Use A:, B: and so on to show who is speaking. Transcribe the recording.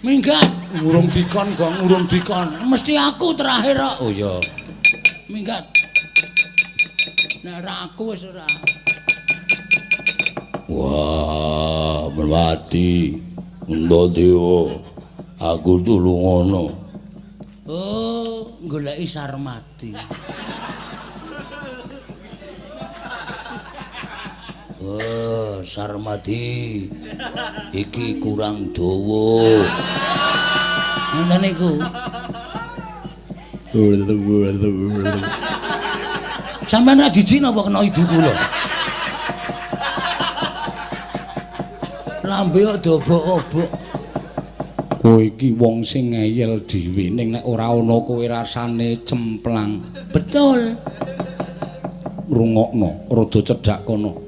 A: Minggat, urung dikon gong, urung dikon. Mesti aku terakhir kok. Oh iya. Minggat. Nek ora aku wis ora.
B: Wah, Merpati. Antadewa, aku tulungono.
A: Oh, goleki Sarmati.
B: Oh, Sarmati. Iki kurang dawa.
A: Ngoten niku. Sampeyan ra jijik napa kena idu kula? Lambe kok diobok-obok.
B: Kowe iki wong sing ngeyel dhewe ning nek ora ana kowe rasane cemplang.
A: Betul.
B: Rungokno, rada cedhak kono.